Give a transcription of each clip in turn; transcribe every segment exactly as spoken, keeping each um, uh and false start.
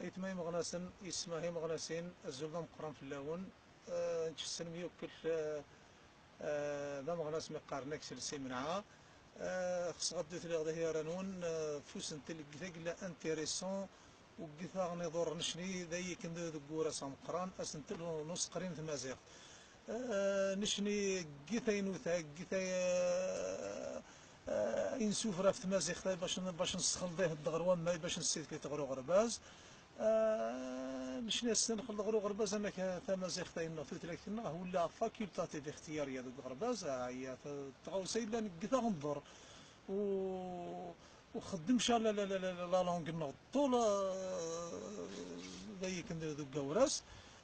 Ithmay meɣnasen, ismahi meɣnasin, azul d ameqqran fell-awen. Neččessen mi ukkel d ameɣnas mi qqaren akk s lsimna. Xseɣ ad d-utleɣ dahi ara-nwen, fusentel deg tagella intéressant, u deg taɣen iḍurren cni d ayiken deg wuras ameqqran, asentel n useqqri n tmaziɣt. Necni deg taynuta, deg tay- insufra f tmaziɣt ay bac n- bac nessexleḍ-it ɣer wammay, bac nessifk-it ɣer uɣerbaz. Necni ass nexleḍ ɣer uɣerbaz, amek tamaziɣt ay nneɣ tutlayt nneɣ hula facultative, ixtiyariya deg uɣerbaz. Aya tɣawsa yellan deg taɣenḍer. U u xeddem ca la la la la la langue nneɣ ṭṭul d ayiken deg awras.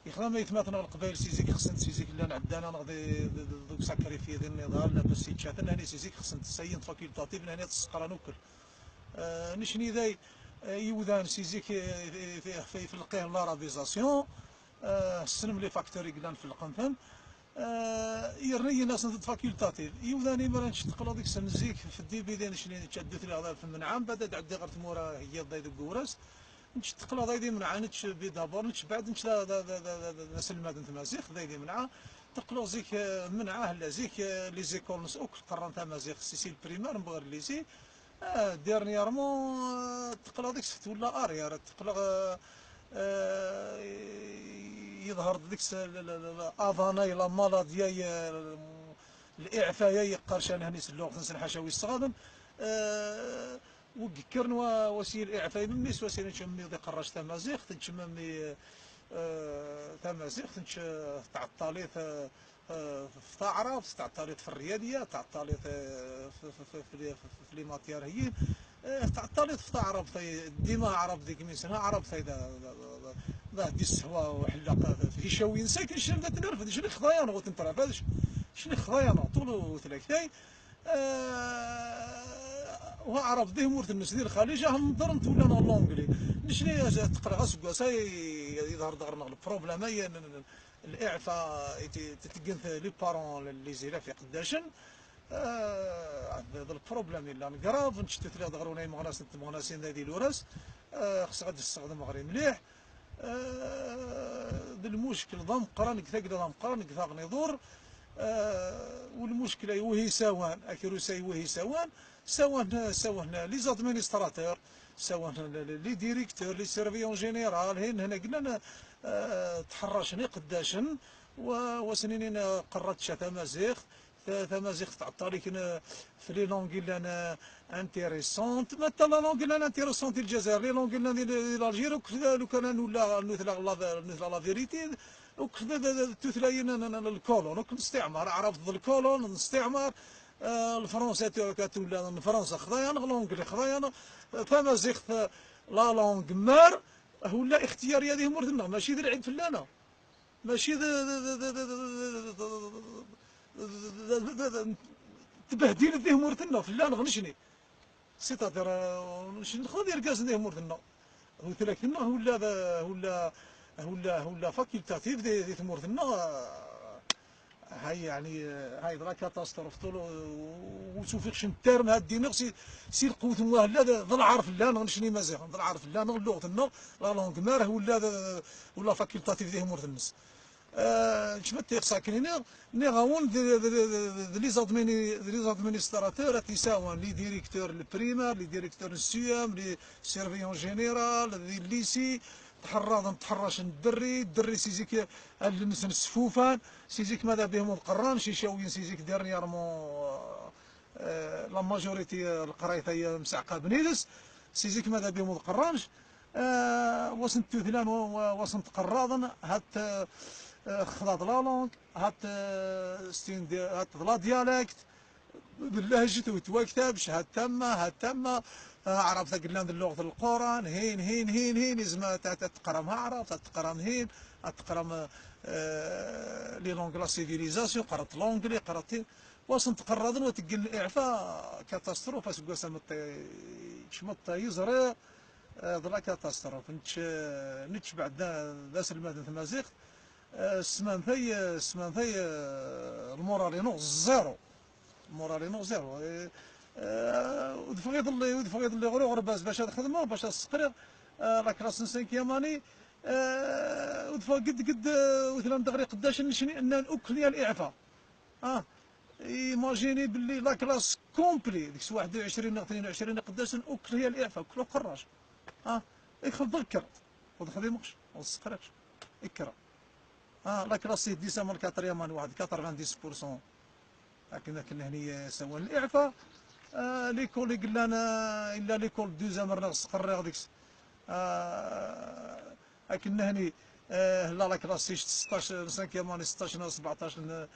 Ixdam aytmaten ɣer leqbayel si zik xsen si zik llan ɛeddana neɣ d- d- d- deg sacrifier din iḍal la bas yeččaten hani si zik xsen tessayen facultative hani tseqqran ukkel. Necni day iwdan si zik fi fi lqih l'arabisation. Ssnem les facteurs i yellan felqen-ten. Yerna-yi asen d facultative. Iwdan imar ad nečč teqqleḍ deg-sen zik f début d necni nečč ad d-utleɣ d f menɛa, mbeɛd ad ɛeddiɣ ɣer tmura heggiḍ day deg uras. Nečč teqqleḍ day d imenɛa, nečč bi d'abord, nečč beɛd, nečč d d d d d d aselmad n tmaziɣt day d imenɛa. Teqqleɣ zik menɛa hella zik les écoles-nnes ukk qqaren tamaziɣt si si le primaire mbeɣ ɣer lycée. Dernièrement teqqleɣ deg-s twella arrière, teqqleɣ yeḍher-d deg-s aḍanay, la maladie-ay, liɛfay-ay yeqqar ca lehni s lluɣt-nsen ḥaca wi sseɣaden. Wi yekkren wa si liɛfay memmi s wa si nečč memmi d iqerrac tamaziɣt, nečč memmi tamaziɣt, nečč tɛeṭṭalit f taɛrabt, tɛeṭṭalit f rriyadiya, tɛeṭṭalit f f f f f f les matières-hyi, tɛeṭṭalit f taɛrabt-ay, dima aɛrabt deg mi sena aɛrabt-ay d d d d d d issehwa u ḥellaq f hicawin-nsen akken cnan ad nerfed, cni xḍayaneɣ u tentrafad, cni xḍayaneɣ ṭul u tlakt-ay. U aɛrabt di tmurt-nnes di lxaliǧ ah nḍerren twella neɣ l'anglais. Necni teqqleɣ aseggas-ay yeḍher-d ɣer-neɣ le problème-ay n- n- n- liɛfa i t- t- teggen les parents n les élèves iqeddacen. D le problème yellan grave, nečč tutlayt ɣer-wen ay meɣnas n tmeɣnasin day di luras. Xseɣ ad d-sseɣdem ɣer-i mliḥ. D lmuckel d ameqqran deg tagla d ameqqran deg taɣen iḍur. U lmuckel ay wuhi sawan, akrus ay wuhi sawan. Sawan sawan les administrateurs, sawan les directeurs, les surveillants généraux, hin hna glan tḥerracen iqeddacen. Wa s-ninin qerrat ca tamaziɣt, tamaziɣt tɛeṭṭal-ik f les langues yellan intéressantes. Matta la langue yellan intéressante di Lezzayer, les langues yellan di l'Algérie, ukk lukan ad nutla la vérité, ukk tutlayin n le colon, ukk nestiɛmar, aɛrabt d le colon, nestiɛmar. Lefransa twella n Fransa xḍayaneɣ, l'anglais xḍayaneɣ, tamaziɣt la langue mère, hula ixtiyariya di tmurt-nneɣ, mačči d lɛib fell-aneɣ. Mačči d tbehdilt di tmurt-nneɣ fell-aneɣ necni. C'est-à-dire necni nexḍa d irgazen di tmurt-nneɣ. Tutlayt-nneɣ hula hula hula hula facultative di tmurt-nneɣ. Hay yeɛni hay d la catastrophe ṭul. U s ufiɣ cen terme ad d-iniɣ si lqewt n wahella d lɛar fell-aneɣ necni imaziɣen, d lɛar fell-aneɣ lluɣt-nneɣ, la langue mère, hula hula facultative di tmurt-nnes. Nečč ma ṭṭiɣ s akken iniɣ, nniɣ-awen d les administrateurs ad t-isawan, les directeurs n le primaire, les directeurs n le CEM, les surveillants généraux di lycée. Tḥerraḍen tḥerracen dderri dderri si zik. Allen-nsen sfufan si zik, mada bihmum qerran cicawin si zik, dernièrement la majorité leqrayt-ay mseɛqaben iles. Si zik mada bihmum qerran, wa sen-tutlan, wa sen-tqerraḍen hat xḍaḍ la langue, hat stin hat la dialecte. D llehjet u twaktabc, ha tamma, ha tamma. Aɛrabt ad glan d lluɣt n lquran, hin hin hin hin, izma ad teqqrem aɛrabt, ad teqqrem hin, ad teqqrem les langues la civilisation, qrat l'anglais, qrat hin. Wa sen-tqerraḍen wa teggen liɛfa, catastrophe aseggas ameṭṭi. Cmeṭṭa yeẓri d la catastrophe. Nečč nečč beɛd d aselmad n tmaziɣt. Ssmantay ssmantay lmural-inu zéro. Lmural-inu zéro. U d-fɣiḍ lli u d-fɣiḍ lli ɣer uɣerbaz bac ad xedmeɣ bac ad sseqriɣ. لاكلاس نسان كيماني، ودفا قد قد وثلان دغري قداش نشني أن أكل يا الإعفاء. اه، ايماجيني باللي لاكلاس كومبلي ديك واحد وعشرين، اثنين وعشرين قداش أكل يا الإعفاء، كل قراش. اه، يخل ذكر، وذخذي مخش، وسخرش، اكرا. اه، لاكلاس ديسا من كاتر يمان واحد كاتر فان ديس بورسون. لكن لكن هني سوى الإعفاء. آه، ليكول يقول لنا إلا ليكول دوزيام رنا سقريغ ديكس. آه، لكن هني، آه، لا لا كلاسيش ستاش، سانكيام اني ستاش، سبعتاش، آه،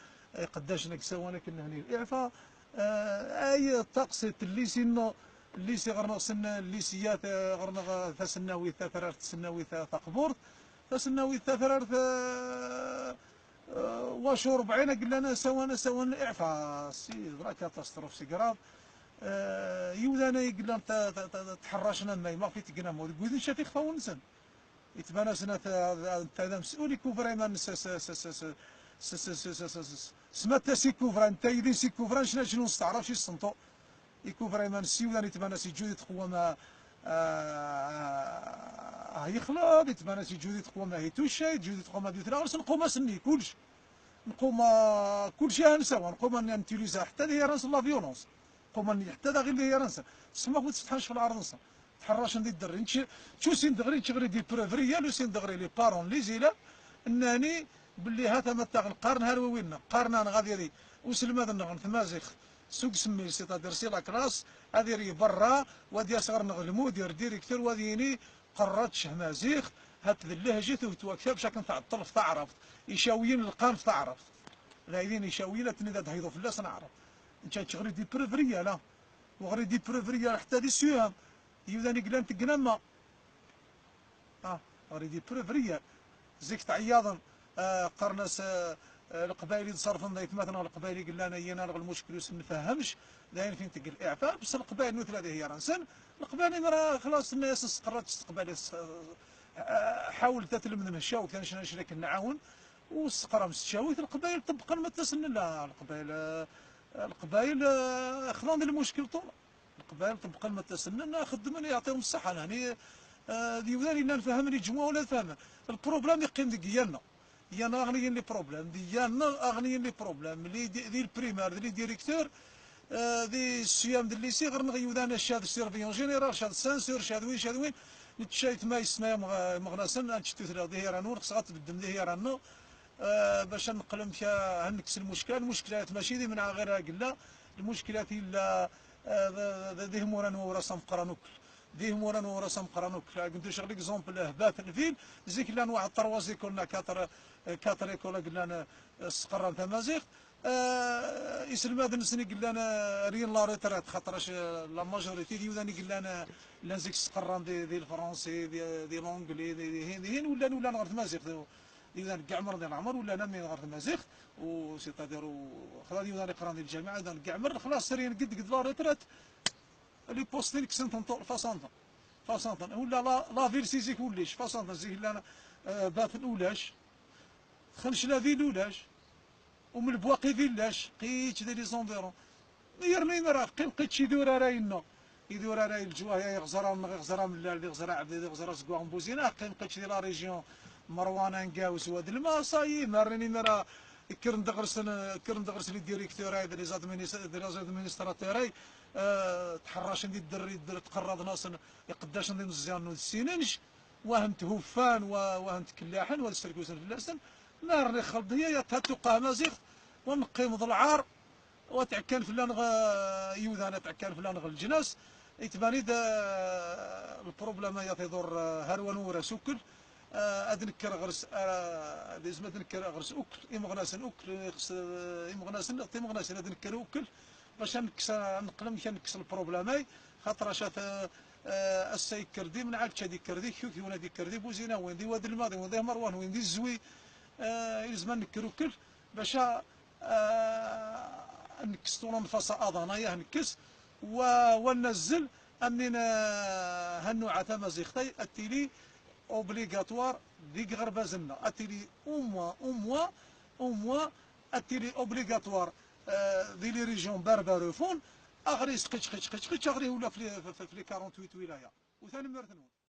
قداش نكسوان لكن هني الإعفاء. آه، أي تقصي الليسي إنه الليسي غرنا سن الليسيات، آه، غرنا ثسناوي ثثرار تسناوي ثقبورت. ثسناوي ثثرار ث- آه، واشو ربعين قلنا سوانا سوانا إعفاء. سي لا كاتاستروف سي غراف. آه، يودانا يقلنا ت- ت- ت- تحرشنا ما ما في تقنا مود قوزن شاتي خفاون سن. يتبانا سنة ت- ت- ت- مسؤولي كوفرا ما نس- س- س- س- س- س- س- س- س- س- س- سمات سي كوفرا، انت يدين سي كوفرا، شنا شنو نستعرف شي السنطو. يكوفرا ما نسيو داني يتبانا سي جودي تقوى ما آه، آه، يخلط، يتبانا سي جودي تقوى ما هي توشي، جودي تقوى ما ديوث الأغرس، نقوم سني كلش. نقوم، آه، كلشي هنسوا، نقوم أن نتيليزا حتى دي رانس لا فيولونس. نقوم أن حتى دا غير دي رانس. تسمى كنت تتحنش في الأرض نسا. تحرش ندي الدري. نتش-، تشو سين دغري، تشغري دي بروف ريال، وسين دغري لي بارون، لي زيلا. إناني باللي هاتا متاغ القرن هاروي وينا. قرن أنا غادي يدي. وسلماد النغن ثمازيخ. سوق سميل، سيتادير سي لا كلاس. هذه ري برا، وادي أصغر نغ المدير، ديريكتور، وادي يني قرات شهمازيخ. هات اللهجة وتوا كتاب شاكن تاع الطلف تعرف. يشاويين القام تعرف. لا يدين يشاويين، لا تني دا تهيضو في الله سنعرف. انت تشغري دي بروف ريال، لا. وغري دي بروف ريال حتى دي سيام. يبدا نقلان تقنما. اه، غري دي بروف ريال. زيك تعياضن، آه، قرنس، آه، آه، القبايلي تصرفن ذا يتمثل القبايلي قال لنا ينا المشكل يسمى نفهمش. داين فين تقل إعفاء، بس القبايل مثل هذه هي رانسن. القبايل مرا خلاص الناس استقرت، استقبال اس-، آه، حاول تتلم من الشاو، كان شنا شريك نعاون. وسقرا مستشاويت القبايل طبقا ما تسنن لا القبايل، آه، القبايل، آه، خلان المشكل طول. القبايل طبقا ما تسنن خدمني يعطيهم الصحة يعني. آه، ديودان إلا نفهمني جموع ولا نفهم. البروبليم يقيم ديالنا. يانا أغنيين لي بروبليم، ديالنا أغنيين لي بروبليم. لي دي، دي البريمير، دي لي ديريكتور، آه، دي السيام دي الليسي، غير نغيو دانا شاد سيرفيون جينيرال، شاد سانسور، شاد وين، شاد وين. نتشايت ما يسمى مغ-، مغناسن، أنت تثلغ دي هيرانون، خصها تبدم دي هيرانو. آه، باش نقلم فيها هنكس المشكلة. المشكلات ماشي دي من غير قلة. المشكلات إلا، آه، ذ-، ذ-، ذي همورا نورا سمقرا نوكل. ذي همورا نورا سمقرا نوكل. قلت شغل إكزومبل، آه، باث الفيل. زيك لان واحد تروا زيكولنا كاتر، آه، كاتر يكولا قلنا، آه، سقرا تمازيغ. آه، يسلم هذا النسني قلنا، آه، رين لا ريترات، خاطرش، آه، لا ماجوريتي ديوداني قلنا، آه، لان زيك سقرا دي، دي الفرنسي، دي، دي لونجلي، دي، دي هين، دي هين، ولا، ولا نغرت مازيغ. يودان كاع مرض العمر ولا أنا من غير مازيغ، و سيتادير و خلاص يودان يقرا ديال الجامعة، يودان كاع مرض، خلاص سريا قد قد لا ريترات. لي بوستين كسنت نطول فاسانتا. فاسانتا. ولا لا، لا فيل سيزيك وليش، فاسانتا زيك لا، آه، باتن ولاش. خنش لا فيل ولاش. ومن البواقي فيل لاش، قيت دي لي زونفيرون. يرني مرا، قيم قيت شي دور راينا. يدور على الجواه، يا يغزر من، يغزر من اللال، يغزر عبد، يغزر سقوا بوزينا، قيم قيتش دي لا ريجيون. مروان انقاوس واد الما، صايي، مرني مرا. كرن دغرسن، كرن دغرس لي ديريكتور، هاي دي لي زادمينيس-، دي لي زادمينيستراتور، هاي، آه، تحرش ندي الدري، الدري تقرض ناس، يقداش ندي مزيان نسيننش، وهم تهوفان، و-، وهم تكلاحن، وهاد السرقوسن في اللسن. نار نخلط هي، يا تهتو قاه مازيغ، ونقيم ضلعار. وتعكان فلان غ-، يوذانا تعكان فلان غ الجناس. يتباني دا البروبليم يا تيدور، آه، هروان ورا سوكل. آه، أدنكر غرس، آه، لازم أدنكر غرس أكل، إمغناسن أكل، يخص، آه، إمغناسن، إمغناسن أدنكر أكل. باش نكس، نقلم كان نكس البروبليم هاي. خاطر شات، آه، آه، السيد كردي، من عاد شادي كردي، كيو كيو نادي كردي، بوزينا وين دي واد الماضي، وين دي مروان، وين دي الزوي. آه، يلزم نكر أكل. باش آه، نكس طول نفاس أضانا، ياه، نكس. و-، ونزل أمين، آه، هالنوع تمازيغتي أتيلي أوبليغاتوار ديك غربازنا. أتيلي أو موا، أو موا، أو موا، أتيلي أوبليغاتوار، آه، دي لي ريجيون بارباروفون. أغري سقيتش، قيتش، قيتش، قيتش، أغري ولا في لي، في، في، في لي كارونت ويت ولاية. وثاني مرثنون.